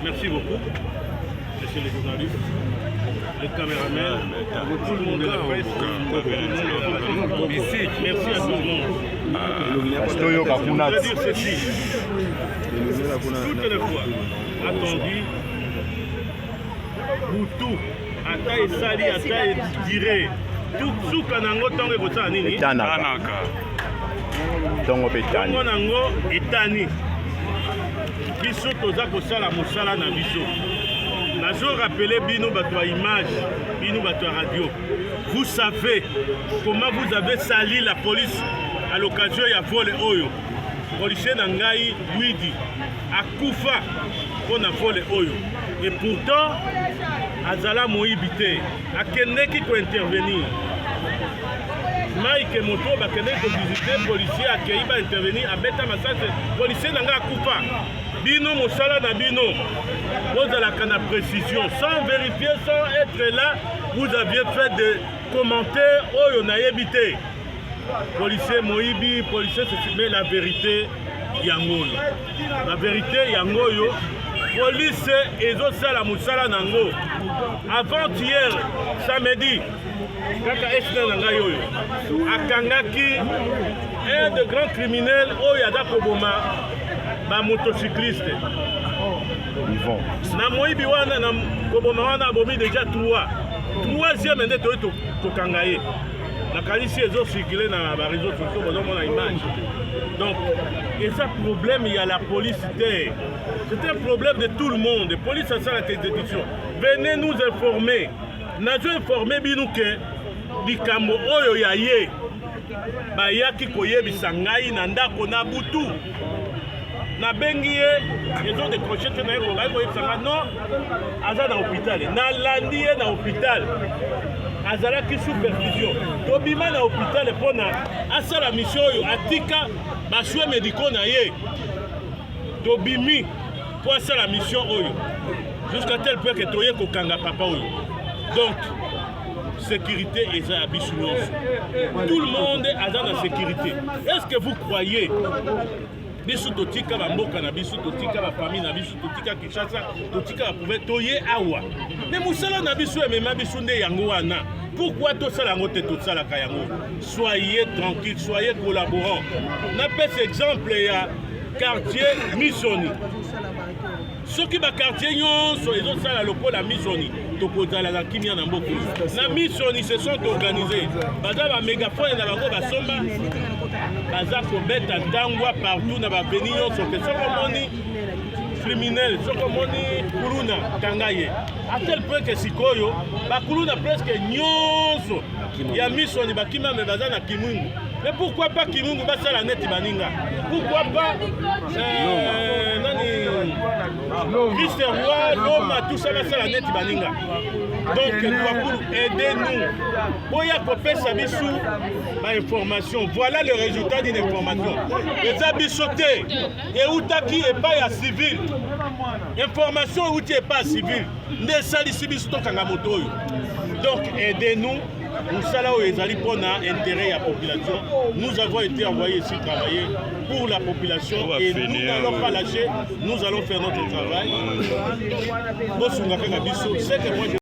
Merci beaucoup, monsieur les journalistes, les caméramans, tout le monde de la presse, tout le monde. Merci à tout le monde. Toyoka kuna. Je voudrais dire ceci. Toutes les fois attendu, butu ata esali ata edire, suka nango ntongo ekosala nini? Etanaka ntongo mpe etani. Ntongo nango etani. Biso toza kosala mosala na biso. Nazorappeler bino bato ya image, bino bato ya radio, vous savez comment vous avez sali la police à l'occasion ya vol oyo. Policier na ngai Luidi akufa mpo na vol oyo, et pourtant azala moyibi te, akendeki kointervenir. Mike moto bakendeki kovisiter policier, akei baintervenir, abeta masase, policier na ngai akufa. Bino mosala na bino bozalaka na précision. Sans vérifier, sans être là, vous aviez fait des commentaires oyo nayebi te, policier moyibi, policier ceci. Mais la vérité yango oyo, la vérité yango oyo, police ezosala mosala nango. Avant-hier samedi kaka, esina na ngai oyo akangaki un de grands criminels oyo aza koboma bamotocycliste. Yvon. Na moyibi wana, na koboma wana, abomi déjà 3, troisième nde toyi kokanga ye. Nakanisi ezocirculer na baréseaux sociaux, bozomona image. Donc eza problème ya la police te, c'est un problème de tout le monde. Police asalaka exécution, venez nous informer. Nazo informer bino ke likambo oyo ya ye, bayaki koyebisa ngai na ndako na butu. Nabengi ye, ezodécrocher te. Na ye bayi koyebisa ngai non, aza na hôpital. Nalandi ye na hôpital, azalaki sous perfusion. Tobima na hôpital mpona asala mission oyo, atika basoins médicaux na ye, tobimi mpo asala mission oyo, jusqu'à tel point ke toye kokanga papa oyo. Donc sécurité eza ya biso nyonso, tout le monde aza na sécurité. Est ce que vous croyez biso totika bamboka na biso, totika bafamille na biso, totika Kinshasa, totika baprovince, toye awa? Me mosala na biso emema biso nde yango wana. Pourquoi tosala yango te? Tosalaka yango. Soyez tranquille, soyez collaborant. Napesa exemple ya quartier Misoni. Soki baquartier nyonso ezosala lokola Misoni, tokozala na kimia na mboka. Na Misoni se sont organisés, baza bamégaphone na bango basomba, baza kobeta ntangwa partout na baavenues nyonso ke soki omoni criminel, soki omoni kuluna, kanga ye. À tel point ke sikoyo bakuluna presque nyonso ya Misoni bakima, me baza na Kimungu. Mais pourquoi pas Kimungu basala neti baninga? Pourquoi pas nani, Christ Roi, Loma, tout ça, basala neti baninga? Donc Twakulu, aidez-nous, boya kopesa biso bainformation. Voilà le résultat d'une information. Eza biso te, eutaki epai ya civil. Information euti epai ya civil nde esalisi biso tokanga moto oyo. Donc aidez-nous, mosala oyo ezali mpona intérêt ya population. Nous avons été envoyés ici travailler pour la population et nous n'allons pas lâcher, nous allons faire notre travail. Bosunga kaka biso, c'est que moi je